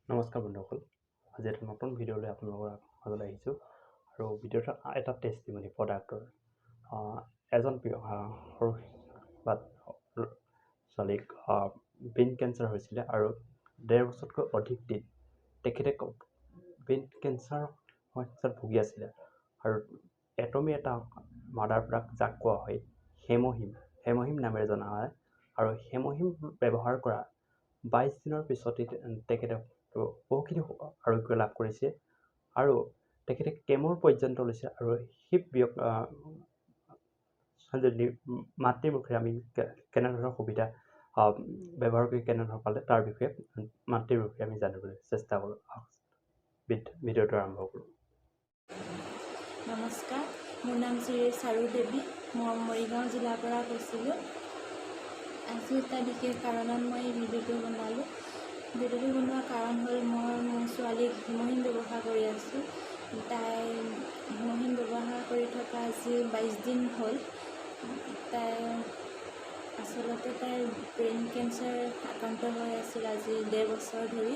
নমস্কাৰ বন্ধুসকল, আজি এটা নতুন ভিডিঅ' লৈ আপোনালোকৰ মাজলৈ আহিছোঁ আৰু ভিডিঅ'টো এটা টেষ্টিমনি প্ৰডাক্টৰ। এজন সৰু বা ছোৱালীক ব্ৰেইন কেঞ্চাৰ হৈছিলে আৰু 1.5 বছৰতকৈ অধিক দিন তেখেতে ব্ৰেইন কেঞ্চাৰ সমস্যাত ভুগি আছিলে আৰু এটমি এটা মাদাৰ প্ৰডাক্ট, যাক কোৱা হয় হেমহিম, হেমহিম নামেৰে জনা হয় আৰু হেমহিম ব্যৱহাৰ কৰা 22 দিনৰ পিছতে তেখেতে বহুখিনি আৰোগ্য লাভ কৰিছে আৰু তেখেতে কেমৰ পৰ্যন্ত লৈছে। আৰু সেই ছোৱালীজনীৰ মাতৃৰ মুখেৰে আমি কেনেধৰণৰ সুবিধা ব্যৱহাৰ কৰি কেনেধৰণৰ পালে, তাৰ বিষয়ে মাতৃৰ মুখেৰে আমি জানিবলৈ চেষ্টা কৰোঁ। ভিডিঅ'টো আৰম্ভ কৰোঁ। নমস্কাৰ, মোৰ নাম শ্ৰী চাৰু দেৱী। মই মৰিগাঁও জিলাৰ পৰা কৈছিলোঁ। আজি এটা বিশেষ কাৰণত মই এই ভিডিঅ'টো বনালোঁ। ভিডিঅ'টো বনোৱাৰ কাৰণ হ'ল, মই মোৰ ছোৱালীক হিমহিম ব্যৱহাৰ কৰি আছোঁ। তাই হিমহিম ব্যৱহাৰ কৰি থকা আজি 22 দিন হ'ল। তাই আচলতে তাইৰ ব্ৰেইন কেঞ্চাৰ আক্ৰান্ত হৈ আছিল আজি 1.5 বছৰ ধৰি।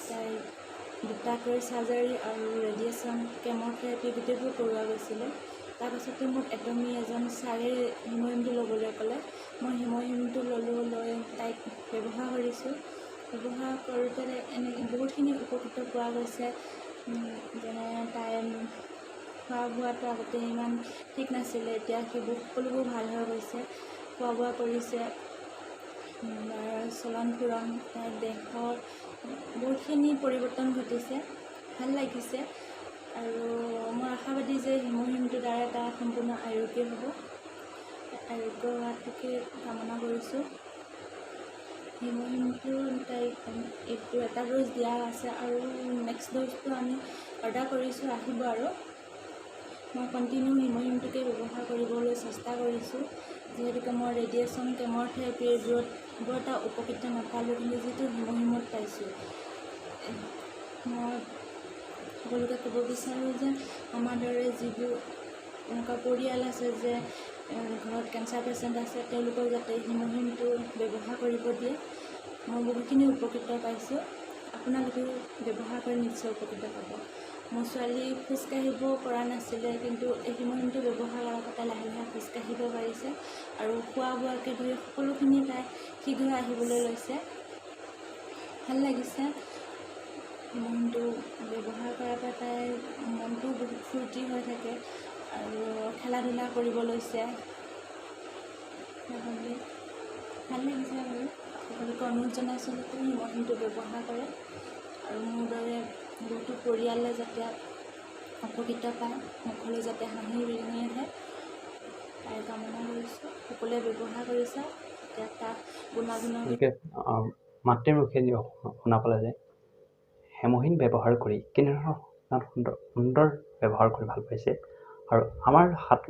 তাইৰ দুটাকৈ চাৰ্জাৰী আৰু ৰেডিয়েশ্যন, কেম'থেৰাপি গোটেইবোৰ কৰোৱা গৈছিলে। তাৰপাছতে মোক এটমি এজন ছাৰে হিমহিমটো ল'বলৈ ক'লে। মই হিমহিমটো ল'লোঁ, লৈ তাইক ব্যৱহাৰ কৰিছোঁ। ব্যৱহাৰ কৰোঁতে এনে বহুতখিনি উপকৃত পোৱা গৈছে। যেনে তাই খোৱা বোৱাটো আগতে ইমান ঠিক নাছিলে, এতিয়া সেইবোৰ সকলোবোৰ ভাল হৈ গৈছে। খোৱা বোৱা কৰিছে, চলন ফুৰণ, তাইৰ দেহৰ বহুতখিনি পৰিৱৰ্তন ঘটিছে। ভাল লাগিছে আৰু মই আশাবাদী যে হিমহিমটোৰ দ্বাৰা তাই সম্পূৰ্ণ আৰোগ্য হ'ব। আৰোগ্য হোৱাটোকে কামনা কৰিছোঁ। হিমহিমটো তাইক এইটো এটা ড'জ দিয়া আছে আৰু নেক্সট ড'জটো আমি অৰ্ডাৰ কৰিছোঁ, আহিব। আৰু মই কণ্টিনিউ হিমহিমটোকে ব্যৱহাৰ কৰিবলৈ চেষ্টা কৰিছোঁ, যিহেতুকে মই ৰেডিয়েশ্যন, কেম'থেৰাপি এইবোৰত বৰ এটা উপকৃত নাপালোঁ, কিন্তু যিটো হিমহিমত পাইছোঁ। মই সকলোকে ক'ব বিচাৰোঁ যে আমাৰ দৰে যিবোৰ এনেকুৱা পৰিয়াল আছে যে ঘৰত কেঞ্চাৰ পেচেণ্ট আছে, তেওঁলোকক যাতে হিমহিমটো ব্যৱহাৰ কৰিব দিয়ে। মই বহুতখিনি উপকৃত পাইছোঁ, আপোনালোকেও ব্যৱহাৰ কৰি নিশ্চয় উপকৃত পাব। মোৰ ছোৱালী খোজকাঢ়িব পৰা নাছিলে, কিন্তু এই হিমহিমটো ব্যৱহাৰ কৰাৰ পৰা তাই লাহে লাহে খোজকাঢ়িব পাৰিছে আৰু খোৱা বোৱাকে ধৰি সকলোখিনি তাই শীঘ্ৰে আহিবলৈ লৈছে। ভাল লাগিছে। হিমহিমটো ব্যৱহাৰ কৰাৰ পৰা তাইৰ মনটোও বহুত ফূৰ্তি হৈ থাকে আৰু খেলা ধূলা কৰিব লৈছে। সেইবাবে ভাল লাগিছে আৰু সকলোকে অনুৰোধ জনাইছোঁ যাতে হিমহিমটো ব্যৱহাৰ কৰে আৰু মোৰ দৰে বহুতো পৰিয়ালে যাতে উপকৃত পায়, মুখলৈ যাতে হাঁহি বিৰিঙি আহে, তাৰে কামনা কৰিছোঁ। সকলোৱে ব্যৱহাৰ কৰি চাওক, তেতিয়া তাক গুণাগুণৰ গতিকে মাতৃৰ মুখেদি শুনা পালে যে হেমহিম ব্যৱহাৰ কৰি কেনেধৰণৰ ইমান সুন্দৰ সুন্দৰ ব্যৱহাৰ কৰি ভাল পাইছে। আৰু আমাৰ হাত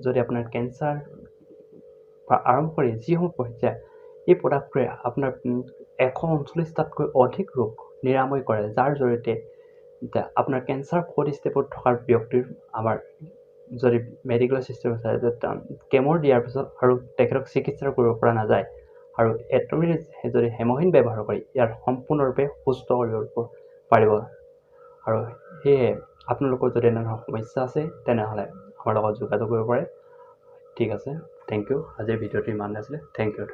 যদি আপোনাৰ কেঞ্চাৰ পৰা আৰম্ভ কৰি যিসমূহ পৰ্যায়, এই প্ৰডাক্টটোৱে আপোনাৰ 139টাতকৈ অধিক ৰোগ নিৰাময় কৰে, যাৰ জৰিয়তে আপোনাৰ কেঞ্চাৰ ফ'ৰ্থ ষ্টেপত থকা ব্যক্তিৰ আমাৰ যদি মেডিকেল চিষ্টেম আছে, কেমৰ দিয়াৰ পিছত আৰু তেখেতক চিকিৎসা কৰিব পৰা নাযায় আৰু এটমিৰ যদি হেমহিম ব্যৱহাৰ কৰি ইয়াৰ সম্পূৰ্ণৰূপে সুস্থ কৰিব পাৰিব। আৰু সেয়েহে আপোনালোকৰ যদি এনেধৰণৰ সমস্যা আছে, তেনেহ'লে আমাৰ লগত যোগাযোগ কৰিব পাৰে। ঠিক আছে, thank U. আজিৰ ভিডিঅ'টো ইমানেই আছিলে। Thank U.